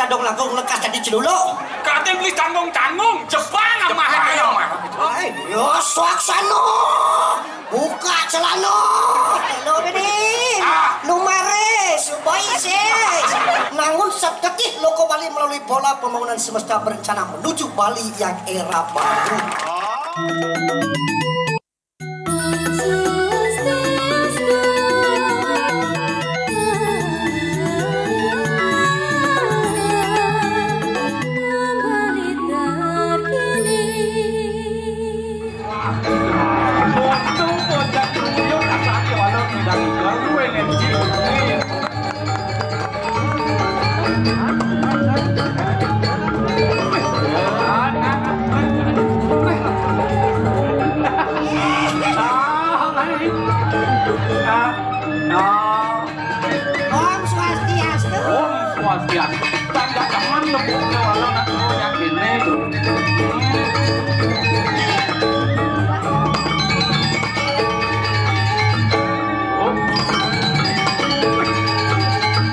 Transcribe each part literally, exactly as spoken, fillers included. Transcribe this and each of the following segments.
Dong langkung lekas dadi celuluk. Kadén beli tanggung-tanggung, Jepang amah. Jepang amah. Ai, yo swaksana. Buka celana. Hello, Bedi. Ah. Numare, suboi sis. Nangun satetih loko Bali melalui bola pembangunan semesta berencana menuju Bali yang era baru. Om Swastiastu. Om Swastiastu. Tanda teman lembutnya walau nak turun yang kene.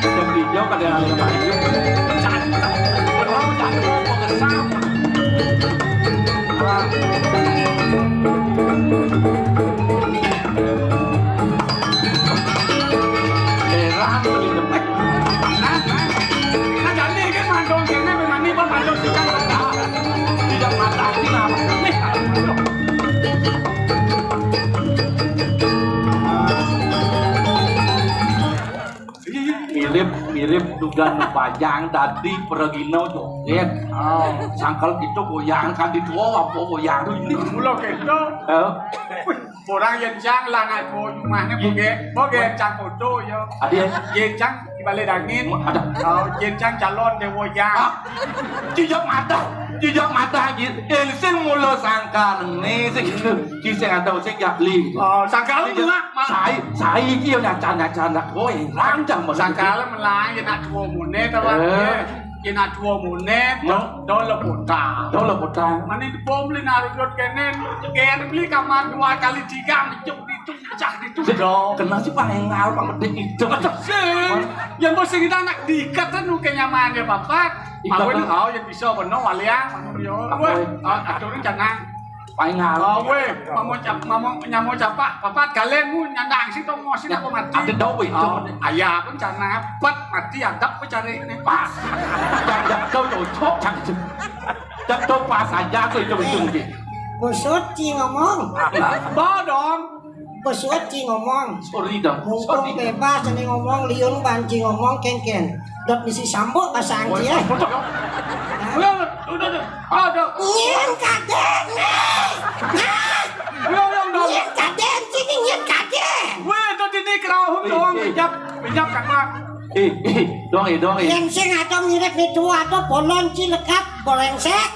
Yang hijau kada ada yang lain. Cacak. Orang cacak mau kesam. Heran beli depek. Nah, nah. Nah, jadi kan mandong kene memang ni pun mandong ikan kena. Tidak mata sih lah. Nih. Mirip, mirip dugan bajang tadi pergino joget. Oh. Sangkal gitu goyang kan di tua apa goyang ini. Mula gitu. Eh? Wih, orang yang cang lah nak tua rumahnya boge, boge cang foto ya. Ada ya? Yang cang di balik angin. Ada. Oh, yang cang calon dewa ya. Ah, tidak mata, tidak mata gitu. Insing mula sangkal ni sing. Ki sing ada sing jahli. Oh, sangkal Sing enggak, Mak. Sai, sai iki yo nyacan-nyacan nak kowe, rancang banget. Sangkal melai nak dua mune ta, Pak. Eh. Ki nak dua mune, No. do-, dol putar. Dol putar. Mani dipom li narik dot kene, kene beli kamar dua kali tiga, mecuk itu, pecah itu. Sing, Do. Kena si paling ngal, Pak, medek itu. Aduh, sing. Yang bos sing kita nak diikat kan nu kenyaman ya, Bapak. Ikat Aku ini kan? Kau yang bisa benar, walian, anu yo. Apa? Wah, ah, atur rencana. Paling ngalor. Oh, weh, mamo cap-, mamo nyamo capak, papat galeng mu nyandang si tong mosin apa mati. Ada dau, weh, Oh, cuma ayah pun cana pet mati adap pun cari ini. Pas. Cak, cak, tau cocok, cak, cak. Cak, tau pas aja tuh, itu, itu, Eh, mungkin. Bos Oci ngomong. Apa? Bodong. Bos Oci ngomong. Sorry dong. Mumpung Sorry. Bebas ini ngomong, liun banci ngomong, kenken. Dot misi sambuk bahasa Anci, ya. Udah, udah, udah. Aduh. Nyén kadén né. Hah? Ulang, ulang, ulang. Nyén kadén, sini nyén kadén. Wéh, itu dini kerauhun doang, eh, eh. Pinjam, pinjam kakak. Eh, eh, doang ya, doang ya. Yén sing ada mirip itu ada bolon cilekat, bolengsek.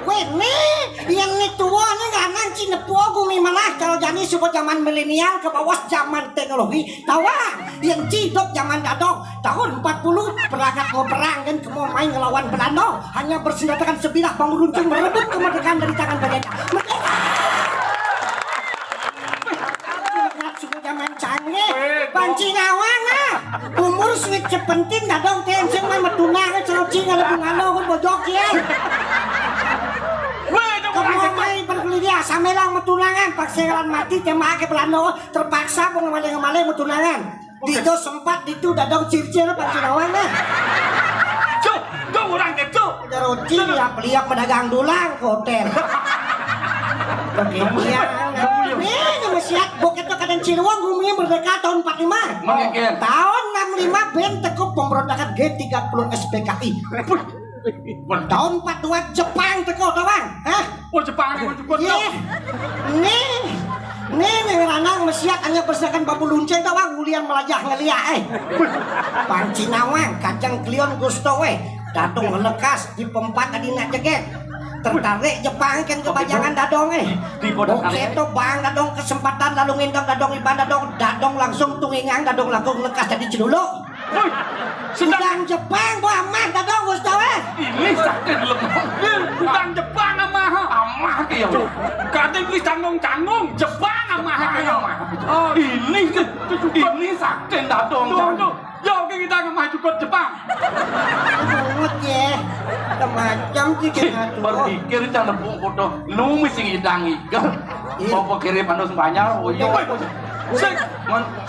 Wéh, né, yén né tua né ngangan cinepo gumi malah kalau jani suba zaman milenial ke bawah zaman teknologi. Tawang, yén cidok zaman dadong, tahun empat puluh, berangkat mau perang dan kemo main ngelawan Belanda, hanya bersenjatakan sebilah bambu runcing merebut kemerdekaan dari tangan penjajah. Merdeka! Ingat suku zaman canggih, banci ngawang ah. Umur suwit sepenting dadong tensing mah metunang, cerucing ada bungalo kan bojok ya. Kemo main berkelia, samelang metunangan, paksa jalan mati, tembak ke Belanda, terpaksa mau ngemale-ngemale metunangan. Ditu sempat ditu dadong circir pancinawan nah. Cuk, cuk, urang gé, cuk. Jarocing ya beliak pedagang dulang ke hotel. Beginian. Nih, ini mesiat bukit tuh kadang Ciliwung gumi merdeka tahun empat lima. Mengikir. Tahun enam lima ben teko pemberontakan G tiga puluh S P K I. Tahun empat dua Jepang teko tawang. Hah? Oh, Jepang ini cukup. Iya. Nih. Nih, nih, ranang mesiat hanya bersiakan babu lunceng tawang ulian melajah ngeliak eh. Panci nawang kacang kelion gusto weh. Dadong lekas di pempat tadi nak jeget. Tertarik Jepang kan kebajangan dadong eh. Di bodak Oke tarik. To bang dadong kesempatan lalu ngindong dadong iban dadong dadong langsung tungingang dadong langkung lekas jadi celuluk. Woi, sedang Udang Jepang, bu amah dadong, Gus Dawe. Ini sakit lemah. Udang Jepang amah. Amah ke ya. Tuh, kadang beli tanggung-tanggung, Jepang amah ke ya. Oh, ini, ini sakit dadong. Tuh, tuh. Yo, oke, kita amah cukup Jepang. Macem sih kena tuh. Berpikir cang nepuk foto. Nu mesti ngidang ikel. Iya. Apa kiri pandus banyak? Oh iya. Sing,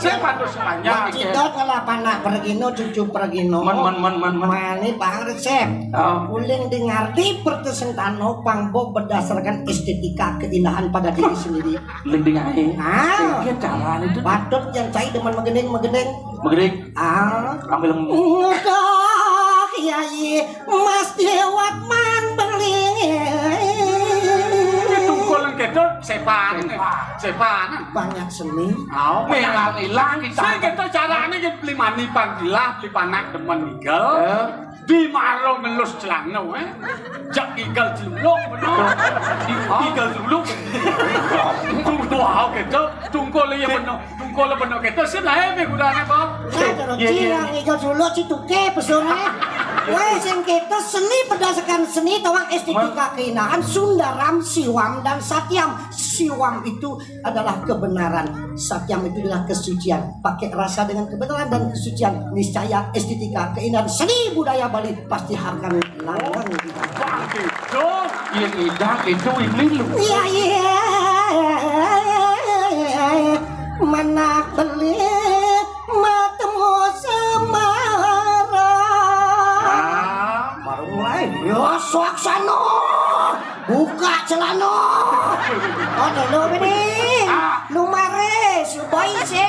sing pandus banyak. Kita kalau anak pergino, cucu pergino. Men, men, men, men, men. Mani bang resep. Oh. Uling dengar di pertesentano pangbo berdasarkan estetika keindahan pada diri sendiri. Uling dengar. Ah. Iya, caranya itu. Patut yang cai demen megending-megending. Megending. Ah. Ambil. Ngedah, iya, iya. Mas Dewat man beling. Tungkul kéto sepan. Sepan. Banyak seni. Oh, pengal ilang kita. Sing kéto carané ké beli mani panggilah, beli panak demen ikel. Di maro melus celana, eh. Jak ikel celuluk, bener. Ikel celuluk. Tungkul kéto, tungkul iya bener. Tungkol bener kéto sih lah, eh, gunané, Bang. Nah, terus yang ijo dulu si tuke pesone. Weh, sing kita seni berdasarkan seni tawang estetika keindahan Sundaram, Siwam, dan Satyam. Siwam itu adalah kebenaran, Satyam itu adalah kesucian. Pakai rasa dengan kebenaran dan kesucian, niscaya estetika keindahan seni budaya Bali pasti akan langgeng. Bang, gitu. Yang indah itu ini lu. Iya, iya. Manak belit matemu semara. Ah, baru mulai. Ya, suaksana. Buka celana. Oh, dulu ini. Ah. Lumare, suboi sis.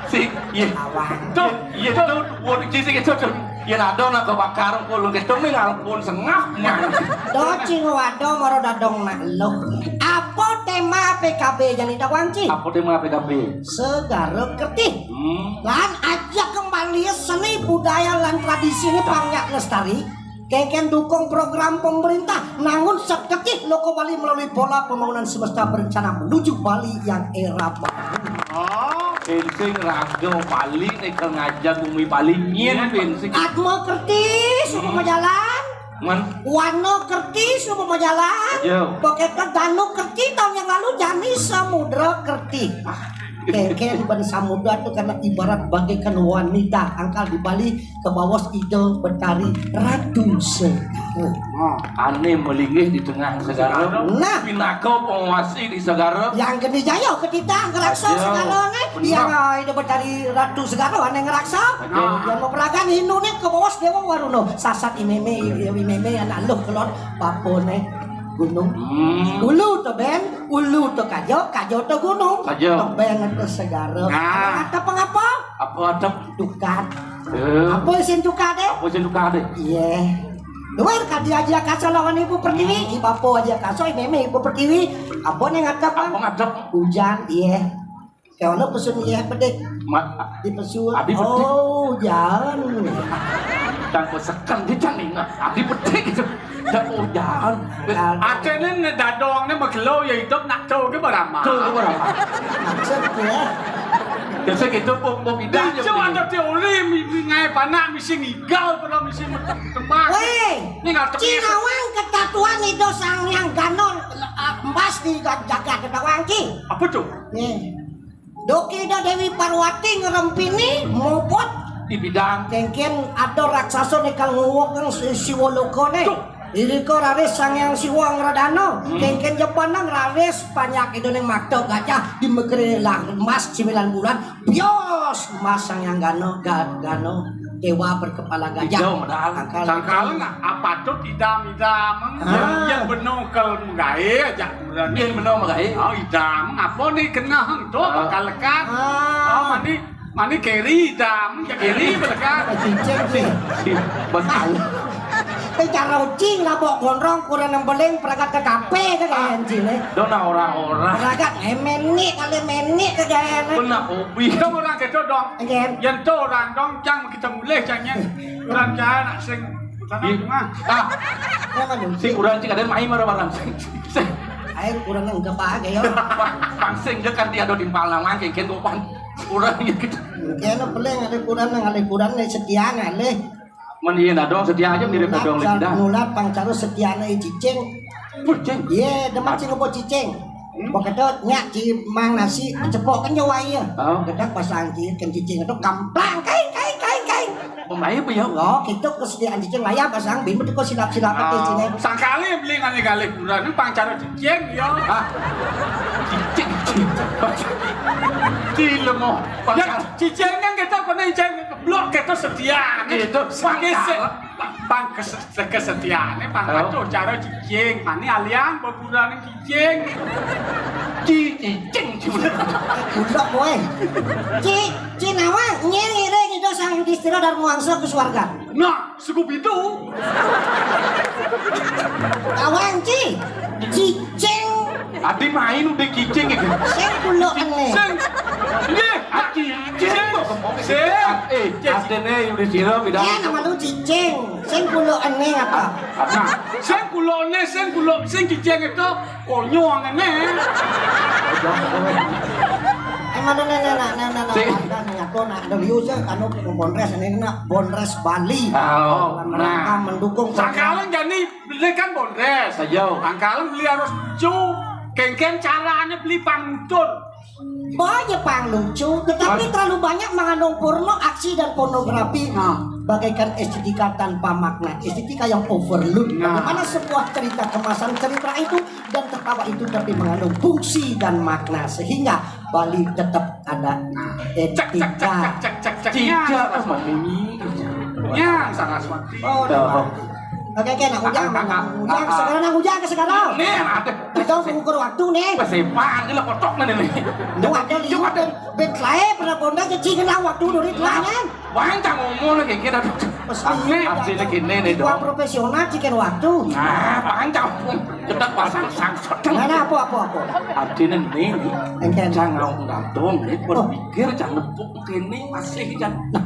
Sing, iya. Awang. Tuh, iya tuh, wong iki sing itu tuh. Yen ada nak kebakar kulo gitu ming ampun sengah. Do cing wado maro dadong nak lo. Apa tema P K B jani tawang ci? Apa tema P K B? Segara Kertih. Hmm. Lan ajak kembali seni budaya lan tradisi ini banyak lestari. Kengken dukung program pemerintah nangun seketih loko Bali melalui pola pembangunan semesta berencana menuju Bali yang era baru. Oh, sing raga Bali nih ke ngajak bumi Bali nyen bensin. Atma Kertih, suku majalan. Man. Wano Kertih, suku majalan. Iya. Pokoknya Danu Kertih tahun yang lalu jani Samudra Kertih. Kengken ben samudra itu karena ibarat bagaikan wanita angkal di Bali ke bawah ide Betari Ratu Segara. Ane melinggih di tengah segara. Nah. Pinaka penguasi di segara. Yang geni jaya ketitah ngeraksa segara ne. Yang ide Betari Ratu Segara ane ngeraksa. Yang memperagan Hindu ne ke bawah Dewa Waruna. Sasat imeme, imeme anak luh kelon papone gunung. Hmm. Ulu to ben, ulu to kajo, kajo to gunung. Kajo. To ben to segara. Nah. Apa kata pengapa? Apa ada? Tukat. Eh. Apa isin tukat deh? Apa isin tukat deh? Iya. Luar kadi aja kaso lawan ibu pertiwi, hmm. Ibu apa aja kaso, meme ibu pertiwi. Apa nih ngadep? Apa ngadep? Hujan, iya. Kayak mana pesun iya pedek? Ma- Di pesun. Adi pedek. Oh, hujan. Tangko seken dia jangan ingat. Adi pedek gitu. Dan hujan. Atene ne dadongne magelo ya idup nak to ke barama. To ke barama. Maksud ya. Biasa gitu pom pom idah. Itu ada teori mi mi ngai panak misi ngigal pada misi temah. Weh, ini nggak tepi. Cinawang ketatuan ido sang yang ganon emas di jagat ketawang ki. Apa tuh? Nih. Doki da Dewi Parwati ngerempini mobot. Di bidang. Kengken ada raksasa nekal nguwok nang si- Siwa Loka ne. Tuh. Irika raris Sang Hyang Siwa ngradana. Hmm. Kengken jepanang raris panyak idone mata gajah di megere lah emas sembilan bulan. Bios emas Sang Hyang Gana ga- Gana dewa berkepala gajah. Hijau, padahal. Angkal sangkal itu. Nak apa tuh idam-idam? Ah. Yang, yang benar kalau menggawe aja. Yen meno magae. Oh, idam. Apa ni kena hang tu bakal lekat? Ah. Oh, mani mani keri idam, ya keri belekat. Cicing sih. Betul. Tapi cara ucing lah bok gondrong kurang nembeling perangkat ke kape ke kayak cine. Dona orang-orang. Perangkat eh menik kali menik ke gaya. Benar hobi. Dong orang gitu dong. Again. Yang tu orang dong cang kita mulai cangnya. Orang cang nak sing Tanah bunga. Ah. Sing kurang cik ada main marah barang. Sing. Air kurang enggak pakai ya. Pangsing dia kan dia ada timpal nama kengken gopan. Kurang ya gitu. Kena peleng ada kurang nang ada kurang nih setia ngalih. Men iya dadong setia aja mirip dadong lagi dah. Nulat pangcaru setia nih cicing. Cicing. Iya, demen sing apa cicing. Pokoknya nyak ci mang nasi cepok kan nyawa iya. Oh. Gedang pasang ci kan cicing itu kamplang kain kain kain kain. Pembayar apa ya? Oh, kita kesediaan cicing layar pasang bin betul kok silap-silap di sini. Sakali beli ngene kalih bulan ini pang cara cicing ya. Ah, cicing. Cilemo. Ya, cicing kan kita kena cicing blok kita setia. Itu pakai se pang kes kesetiaane pang aduh cara cicing. Mani alian bebulan cicing. Cicing. Bulok kowe. Ci, Ci Nawang, nyir ngiring itu Sang Yudhistira Dharma Wangsa ke swarga. Nah, suku pitu. Nawang, Ci. Cicing. Adi main udah cicing iki. Sing bulokane. Sing. Nggih, cicing. Sing. Eh, adene Yudhistira bidang. Ya nama lu cicing. Sing bulokane apa? Nah, sing bulokane, sing bulok, sing cicing itu konyo ngene. Eh, mana, nah, nah, nah, nah, nah, nah, sing. Nah, nah, aku nak ada liu je, anu, Bondres ini nak Bondres Bali. Oh, nah. Mendukung. Sakalen jani beli kan Bondres. Ayo. Sakalen beli harus cu, kengken carane beli pangudul. Banyak pang lucu, tetapi terlalu banyak mengandung porno, aksi dan pornografi. Nah. Bagaikan estetika tanpa makna, estetika yang overload. Nah. Bagaimana sebuah cerita kemasan cerita itu dan tertawa itu tapi mengandung fungsi dan makna sehingga Bali tetap ada etika. Cek, cek, cek, cek, cek, cek. Tidak membunyi. Ya, Saraswati. Oh, udah. Oke, oke, nak ujang, nak ujang, segera nak ujang ke segera. Nih, ada. Kita mengukur waktu nih. Pas saya panggil kotok nih nih. Lu ada liu ben lae pernah bonda jadi kena waktu dari telah kan. Wah, tak ngomong lagi kita. Mesti abdi lagi nih nih dong. Profesional cikin waktu. Nah, panjang. Kita pasang sangsot. Nah, nah, apa, apa, apa? Abdi nih nih. Engken. Jangan ngomong gantung nih. Berpikir jangan nepuk kene masih kan. Nah,